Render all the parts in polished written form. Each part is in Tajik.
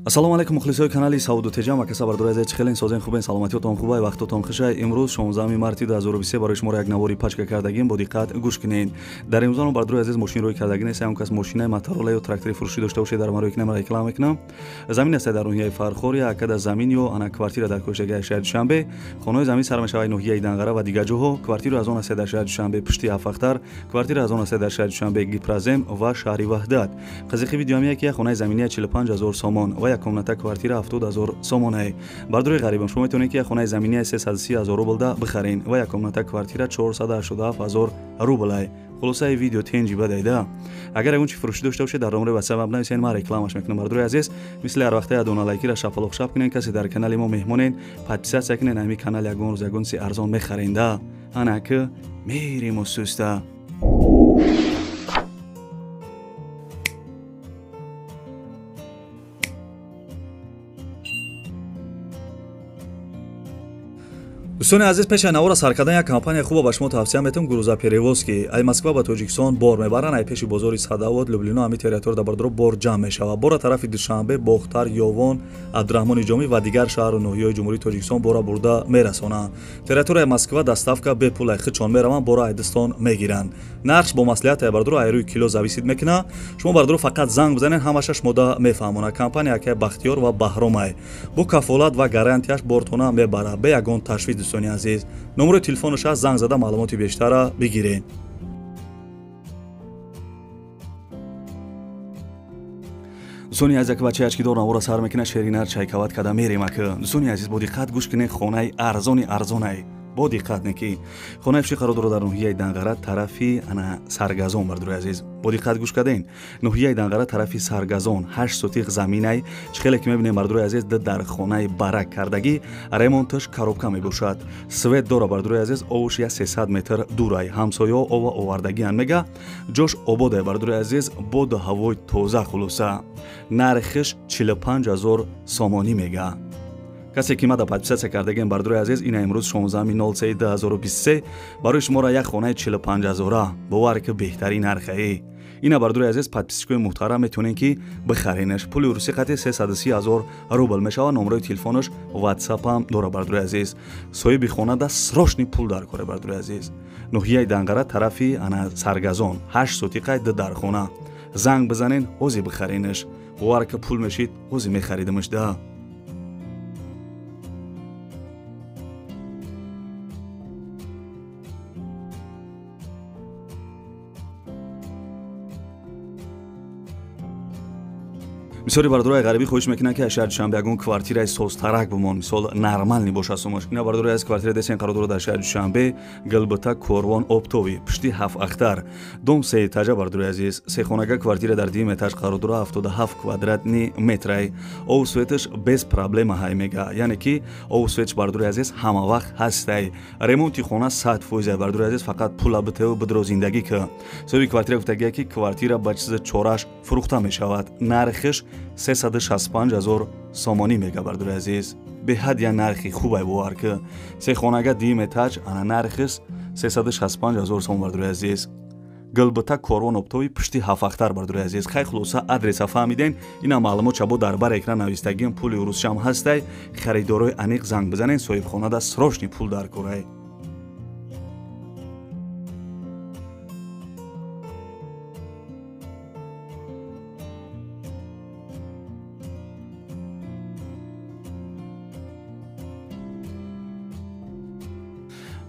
Ассалому алайкум мухлисои канали Савдо Теҷам ва каса бардори азиз, хелен созен хубен, саломатиётон хубай, вақтотон хушай. Имрӯз 16 марти 2023 барои шумо як навори пачка кардагим, бо диққат гӯш кунед. Дар имрӯзон бардори азиз мошин рӯй кардагӣ нест, ягон кас мошинаи Моторола ё трактори фурӯшӣ дошта бошед, дар марои кинам реклама мекунам. Замин аст дар ноҳияи Фархор, акада замин ё ана квартира дар кӯчагаи шаҳри Душанбе. Хонаҳои замин сар мешавад ноҳияи Данғара ва дигар ҷоҳо. Квартира аз он аст дар шаҳри Душанбе пушти Ҳафтахтар, квартира аз он аст дар шаҳри Душанбе Гипрозем ва шаҳри Ваҳдат. Қызиқи видеоам яке хонаи заминии 45,000 сомон ва як комната квартира 70,000 сомонае. Бардори ғарибам, шумо метавонед ки як хонаи заминии 330,000 рублда бихарен ва як комната квартира 487,000 рублай. Хулосаи видео тенҷи бадайда. Агар ягон чи фурӯшӣ дошта бошед, дар номери WhatsApp нависен, ман рекламаш мекунам. Бардори азиз, мисли ҳар вақта ядона лайкира шапалоқ шап кунен, касе дар канали мо меҳмонен, подписатсия кунен, ҳамин канал ягон рӯз ягон чи арзон мехаренда. Ана ки мериму суста. Дӯстони азиз, пеш аз навора сар кардан як компания хуба ба шумо тавсия метавам, Грузоперевозки. Ай Москва ба Тоҷикистон бор мебаранд, ай пеши бозори Садовод, Люблино, ҳамин территория дар бардоро бор ҷамъ мешавад. Бора тарафи Душанбе, Бохтар, Ёвон, Абдураҳмони Ҷомӣ ва дигар шаҳру ноҳияҳои Ҷумҳурии Тоҷикистон бора бурда мерасонанд. Территорияи Москва доставка бепул, ай худшон мераванд, бора ай дастон мегиранд. Нархш бо маслиҳат ай бардоро ай рӯи кило зависит мекунад. Шумо бардоро фақат занг бизанед, ҳамаша шумода мефаҳмонад. Компания акай Бахтиёр ва Баҳромай. Бо кафолат ва гарантияш бортона мебарад, бе ягон ташвиш. Дӯстони азиз, номери телефонаш аст, занг зада маълумоти бештара бигиред. Дӯстони азиз, як бачаи ачкидор навора сар мекунад, шеринар чайкават када мерем ака. Дӯстони азиз, бо диққат гӯш кунед, хонаи арзони арзонай. Бо диққат неки. Хонаи фурӯшӣ қарор дорад дар ноҳияи Данғара тарафи ана Саргазон. Бардори азиз, бо диққат гӯш карден. Ноҳияи Данғара тарафи Саргазон, 8 сотиқ заминай. Чӣ хеле ки мебинем бардори азиз, ду дар хонаи барак кардагӣ, ремонташ коробка мебошад. Свет дора бардори азиз, овуш 300 метр дурай. Ҳамсояҳо ова овардагиан мега. Ҷош ободай бардори азиз, боду ҳавои тоза хулоса. Нархиш 45,000 сомонӣ мега. Касе ки мада подписатсия кардагем бардори азиз, ина имрӯз 16.03.2023 барои шуморо як хонаи 45,000, бовар ки беҳтарин нархае. Ина бардори азиз, подписчикои муҳтарам метавонед ки бихаренаш. Пули русӣ қати 330,000 рубл мешавад. Номерои телефонаш WhatsApp-ам дора бардори азиз. Соҳиби хона да срочный пул дар коре бардори азиз. Ноҳияи Данғара тарафи ана Саргазон, 8 сотиқай ду дар хона. Занг бизанен, ҳозир бихаренаш. Бовар ки пул мешид, ҳозир мехаридимаш да. Бисёри бардорои ғарибӣ хоҳиш мекунанд, ки аз шаҳри Душанбе ягон квартираи созтарак бимон, мисол нормални бошад сумаш. Ина бардорои аз квартира десен қарор дорад дар шаҳри Душанбе, Гилбита, Корвон, Оптови, пушти ҳафт ахтар, дом се этажа. Бардорои азиз, сехонага квартира дар дуюм этаж қарор дорад, 77 квадратни метрай. Обу светаш без проблема ҳай мега, яъне ки обу светш бардорои азиз ҳама вақт ҳастай. Ремонти хона 100%. Бардорои азиз, фақат пула битеву бидро зиндагӣ ки. Соҳиби квартира гуфтагия, ки квартира ба чизи чораш фурӯхта мешавад. Нархиш 365,000 сомонӣ мега бардори азиз. Беҳад я нархи хубай, бовар ки. Се хонага дуюм этаж, ана нархиш 365,000 сом бардори азиз. Гилбита, Корвон, Оптови, пушти ҳафтахтар бардори азиз. Хай хулоса адреса фаҳмиден. Ина маълумот чабо дар бар экран навистагим, пули русшам ҳастай. Харидорои аниқ занг бизанен, соҳибхонада срочный пул дар корай.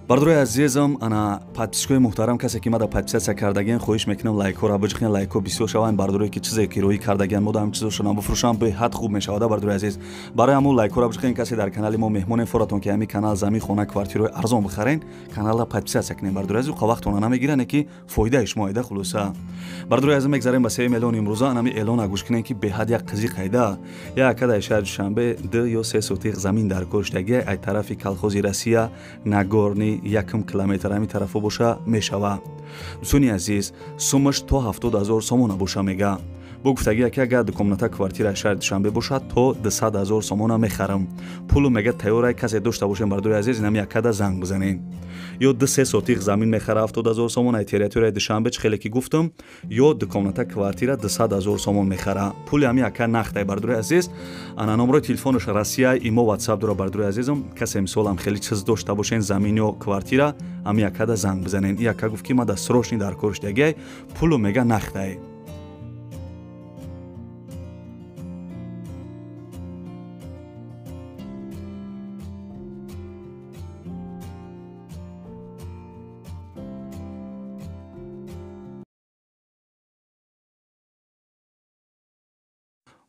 Бардорои азизам, ана подписчикои муҳтарам, касе ки мада подписатсия кардагиан, хоҳиш мекунам лайкҳоро биҷиқен, лайкҳо бисёр шаванд. Бардорое ки чизе ки роҳӣ кардагиан, мо ҳам чизошона бифурӯшам, беҳад хуб мешавад. Бардорои азиз, барои ҳамун лайкҳоро биҷиқен. Касе дар канали мо меҳмонен, форатон ки ҳамин канал замин, хона, квартираҳои арзон бихарен, каналро подписатсия кунен. Бардорои азиз, вақтона намегиране ки фоидаи шумо айда. Хулоса бардорои азиз, мегзарем ба сеюм эълон. Имрӯза анами эълона гӯш кунен, ки беҳад як қизиқ айда. Як адаи шаҳри Душанбе 2 ё 3 сотиқ замин дар кор шудагия, ай тарафи колхози Россия, Нагорни, 1 километр ҳамин тарафо боша мешава. Дӯстони азиз, сумаш то 70,000 сомона боша мега. Бо гуфтагӣ яке агар дукомната квартира шаҳри Душанбе бошад то 200 000 сомона мехарам. Пулу мега тайёрай, касе дошта бошем бардори азиз, инам якада занг бизанен. Ё 2-3 сотиқ замин мехара 70 000 сомон ай территорияи Душанбе, чӣ хеле ки гуфтам, ё дукомната квартира 200 000 сомон мехара. Пули ҳами яка нақдай бардори азиз. Ана номрои телефонаш Россия, имо, WhatsApp дора бардори азизам. Касе мисолам хеле чиз дошта бошен, замин ё квартира, ҳами якада занг бизанен. Яка гуфт ки ма да срочный дар корш дагай, пулу мега нақдай.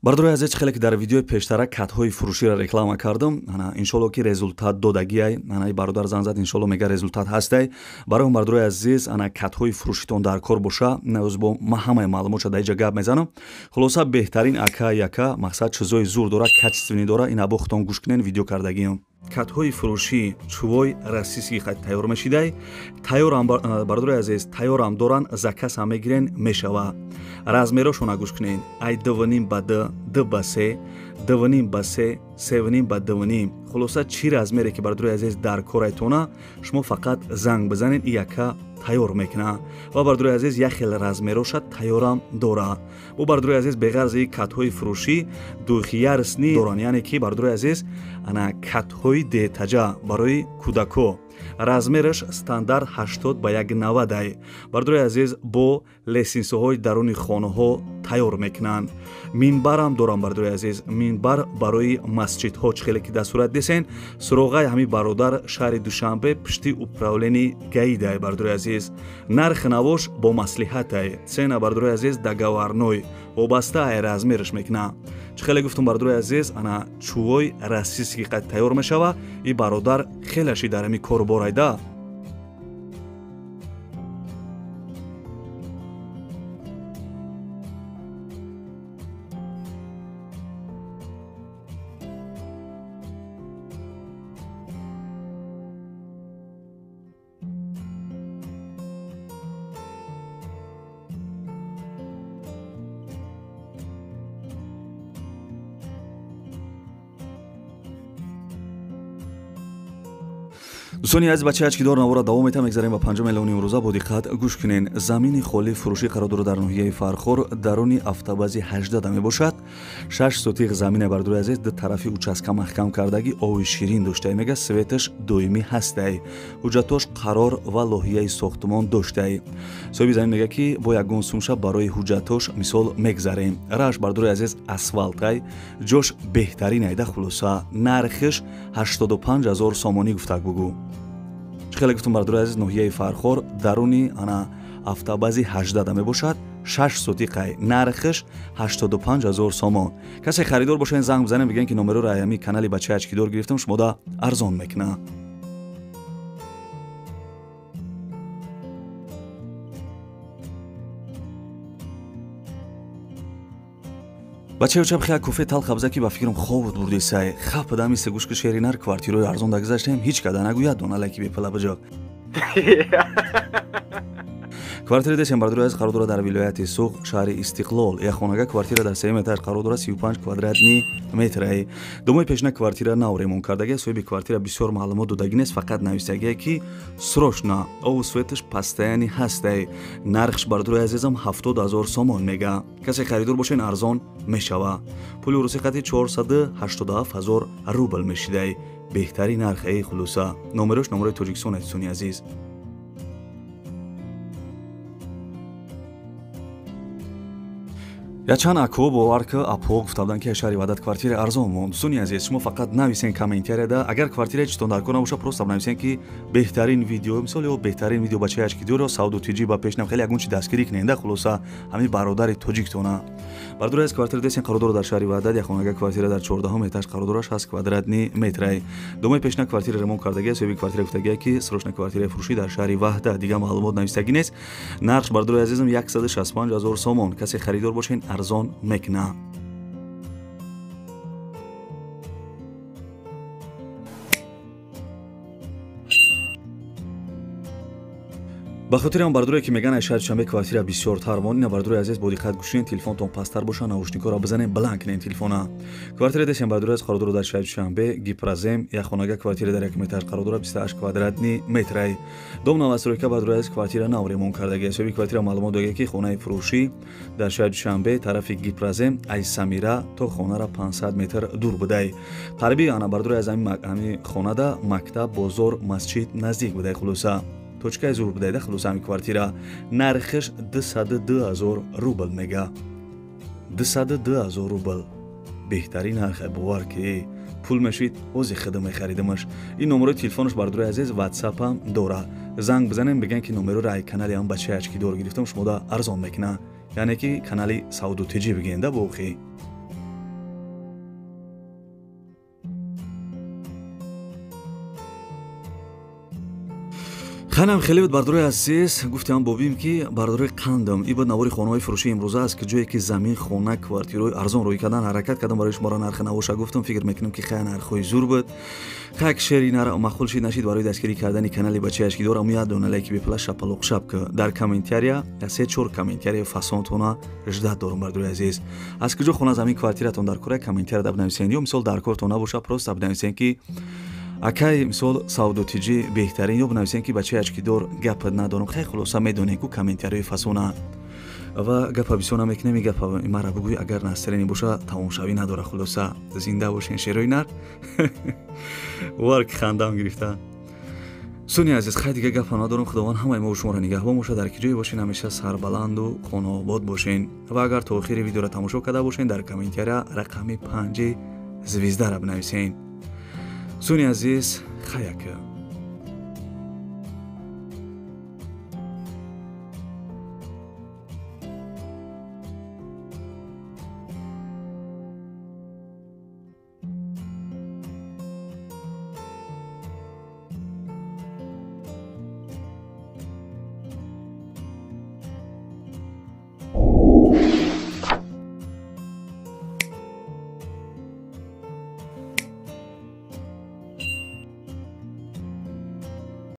Бардори азиз, хеле ки дар видеои пештара катҳои фурӯширо реклама кардам, ана иншолло ки результат додагиай. Ана и бародар занг зад, иншолло мега результат ҳастай. Барои он бардори азиз, ана катҳои фурӯшитон дар кор боша, бо ма ҳамаи маълумотша дар иҷа гап мезанам. Хулоса беҳтарин ака яка мақсад чизои зур дора, качественный дора. Ин або худтон гӯш кунен, видео кардагиам. Катҳои фурӯшӣ чувой российский хат тайёр мешидай. Тайёрам бардори азиз, тайёрам доран, заказ ҳам мегирен, мешава. Размерошона гӯш кунен. Ай 2.5 ба 2, 2 ба 3, 2.5 ба 3, 3.5 ба 2.5. Хулоса чӣ размере ки бардори азиз дар корайтона, шумо фақат занг бизанед, и яка тайёр мекуна. Ва бардори азиз, як хел размероша тайёрам дора. Бо бардори азиз, беғарзи катҳои фурӯшӣ духиярсни доран, яъне ки бардори азиз, ана катҳои детаҷа барои кӯдако. Размераш стандарт 80 ба 1,90. Бардори азиз, бо лестницаҳои даруни хонаҳо тайёр мекунанд. Минбарам дорам бардори азиз, минбар барои масҷидҳо, чӣ хеле ки дар сурат десен. Суроғаи ҳами бародар шаҳри Душанбе, пишти управлении ГАИдай бардори азиз. Нархи навош бо маслиҳатай. Цена бардори азиз договорной, вобаста ай размераш мекуна. Чӣ хеле гуфтум бардори азиз, ана чувой российский қад тайёр мешава. И бародар хелаши дар ҳами кору борайда. Дӯстони азиз, бачаи ачкидор навора давом метам, мегзарем ба 5 миллиони имрӯза. Бо диққат гӯш кунен. Замини холӣ фурӯшӣ қарор дорад дар ноҳияи Фархор, даруни автобази 18 мебошад. 6 сотиқ замине бардори азиз, ду тарафи участка маҳкам кардагӣ, ови ширин доштай, мега светаш доимӣ ҳастай. Ҳуҷҷатош қарор ва лоҳияи сохтмон доштай. Соҳиби замин мега ки бо ягон сумша барои ҳуҷҷатош мисол мегзарем. Рааш бардори азиз асфалтай, ҷош беҳтарин айда. Хулоса нархиш 85 000 сомонӣ гуфтак бугӯ. Хеле гуфтум бардори азиз, ноҳияи Фархор, даруни ана автобази 18 мебошад. 6 сотиқай, нархиш 85 000 сомон. Касе харидор бошен занг бизанем, бигӯен ки номероро аями канали бачаи ачкидор гирифтам, шумода арзон мекуна. Бачаи очаб хия кофе талха биза ки ба фикрам хобут бурдисай. Хап дами се гӯш ки шери нар квартираи арзон дагзаштем, ҳеҷ када нагӯяд дона лайки бепала биҷо. Квартира десем бардори азиз қарор дорад дар вилояти Суғд, шаҳри Истиқлол. Як хонага квартира дар 3 метр қарор дорад, 35 квадратни метрай. Домои пешина квартира нав ремонт кардагия, соҳиби квартира бисёр маълумот додагӣ нест, фақат нависагия ки срочно обу светаш постоянный ҳастай. Нархш бардори азизам 70 000 сомон мега. Касе харидор бошен арзон мешава. Пули русӣ қати 487 000 рубл мешидай. Беҳтарин нарх эй хулоса. Номерош номерои Тоҷикистон аст, дӯстони азиз. Якчанд ако бовар ки апо гуфта буданд ки шаҳри Ваҳдат квартираи арзон монд. Дӯстони азиз, шумо фақат нависен комментарияда, агар квартираи читон дар кор набоша, просто нависен ки беҳтарин видео, мисол ё беҳтарин видео бачаи ачкидорро Сауду Тиҷи ба пешнам хеле ягон чи дастгирӣ куненда. Хулоса ҳамин бародари тоҷиктона. Бародари азиз, квартира десен қарор дорад дар шаҳри Ваҳдат, як хонага квартира дар 14 этаж қарор дорад, 6 квадратни метрай. Домои пешна квартира ремонт кардагия, соҳиби квартира гуфтагия ки срочна квартираи фурӯшӣ дар шаҳри Ваҳдат. Дигар маълумот навистагӣ нест. Нархш бародари азизам 165 000 сомон. Касе харидор бошен арзон мекуна. Ба хотири он бардоре ки меган ай шаҳри Душанбе квартира бисёртар мон, ина бардори азиз бо диққат гӯш кунед, телефонтон пасттар боша, наушникҳоро бизанед, баланд кунед телефона. Квартира десем бардори аз қарор дорад дар шаҳри Душанбе, Гипрозем, як хонага квартира дар 1 метр қарор дорад, 28 квадратни метрай. Дом новостройка бардори аз квартира нав ремонт кардаги. Ҳисоби квартира маълумот дога ки хонаи фурӯшӣ дар шаҳри Душанбе тарафи Гипрозем ай Самира то хонара 500 метр дур будай. Қариби ана бардори аз ҳами хонада мактаб, бозор, масҷид наздик будай. Хулоса точкаи зур будайда. Хулоса ҳами квартира нархиш 202 000 рубл мега. 202 000 рубл беҳтарин нархе, бовар ки пул мешид ози хида мехаридамаш. Ин номерои телефонаш бардори азиз ватсапам дора, занг бизанем, биган ки номероро ай канали ҳам бачаи ачкидор гирифтам, шумода арзон мекуна, яъне ки канали Савдо ТЖ бигенда боқӣ. Ханам хеле буд бардорои азиз, гуфтам бобим ки бардорои қандам ин буд навори хонаҳои фурӯшии имрӯза аст, ки ҷое ки замин, хона, квартираҳои арзон рӯй кардан ҳаракат кардам барои шуморо нархи навоша гуфтам. Фикр мекунам ки хая нархҳои зур буд. Хак шери нар махул шид нашид барои дастгирӣ кардани канали бачаи ашкидор аму як дона лайки бепула шапалоқ шаб ки дар комментария 3-4 комментария фасонтона ждат дорам бардорои азиз. Аз куҷо хона, замин, квартиратон дар кора комментария бинависед, ё мисол дар кортон набоша просто бинависед ки акай мисол Савдо ТЖ беҳтарин, ё бинависем ки бачаи ачкидор гап надорам. Хай хулоса медонем ку комментариҳои фасона ва гапа бисёр намекунем. И гапа мара бугӯй агар настарени боша тамомшавӣ надора. Хулоса зинда бошен шерои нар. Вар ки хандам гирифта. Суни азиз, хай дига гапа надорам. Худованд ҳамаи мо шуморо нигаҳбон боша, дар ки ҷое бошен ҳамеша сарбаланду хонаобод бошен. Ва агар то охири видеоро тамошо карда бошен, дар комментария рақами 5 звездара бинависен. Суни азиз, хаяка.